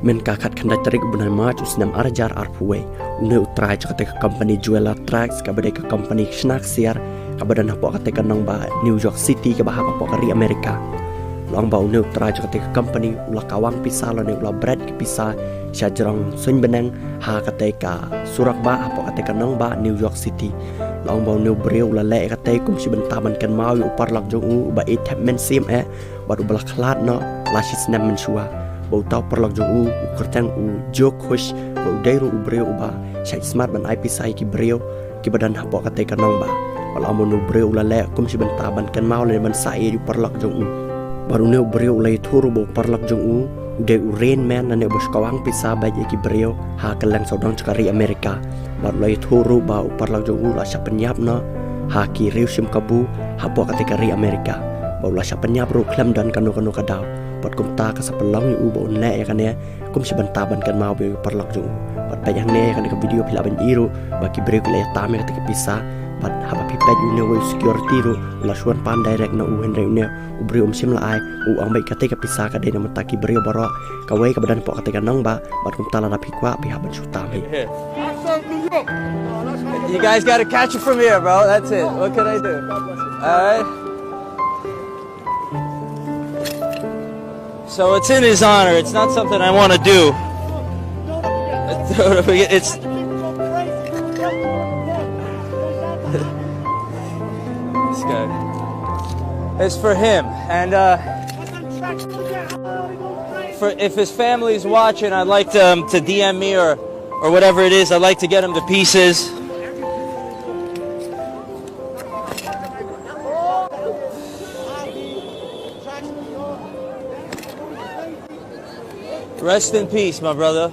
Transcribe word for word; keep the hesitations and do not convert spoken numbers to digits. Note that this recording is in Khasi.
Mynta ka khatkhyndai tarik u bnai March u snem ar hajar arphew wei, une u trai jong katei ka company Jewel Tracks, kaba dei ka company ka shna ksiar, kaba don hapoh katei ka nongbah New York City, kaba hap hapoh ka ri America. La ong ba une u trai jong katei ka company u la kawang pisa lane u la bret ki pisa sha jrong suiñ bneng ha katei ka surok bah hapoh katei ka nongbah New York City. La ong ba une u briew u la leh ïa katei kum shi bynta ban kynmaw ïa u paralok jong u uba ïeit thep mynsiem eh, bad uba la khlad noh la shi snem mynshuwa. Bad uta u paralok jong u u kyrteng u Joe Kush, bad u dei ruh u briew uba shait smat ban ai pisa ïa ki briew kiba don hapoh katei ka nongbah. Bad la ong ba une u briew u la leh kum shi bynta ban kynmaw lane ban sah ïa u paralok jong u. Bad une u briew u la ïathuh ruh ba u paralok jong u u dei u rain man lane uba shu kawang pisa beit ïa ki briew ha kylleng sawdong jong ka ri America. Bad u la ïathuh ruh ba u paralok jong u u la shah pynïap noh ha ki riew shim kabu hapoh katei ka ri America. Bad u la shah pynïap ruh khlem don kano kano ka daw. Bad kumta ka sa pynlong ïa u ba un leh ïa kane kum shi bynta ban kynmaw ïa u paralok jong u. Bad peit hangne ïa kane ka video phi lah ban i ruh ba ki briew ki la ïatam ïa katei ka pisa. Bad haba phi peit ïa une uwei u security ruh u la shu wan pan direct na u, hynrei une u briew um shym la ai. U ong ba katei ka pisa ka dei na bynta ki briew baroh, kawei kaba don hapoh katei ka nongbah. Bad kumta lada phi kwah phi hap ban shu tam hi. You guys gotta catch it from here, bro. That's it. What can I do? All right. So it's in his honor. It's not something I want to do. It's this guy. It's for him. And uh, for, if his family's watching, I'd like to, um, to D M me or, or whatever it is. I'd like to get him to pieces. Rest in peace, my brother.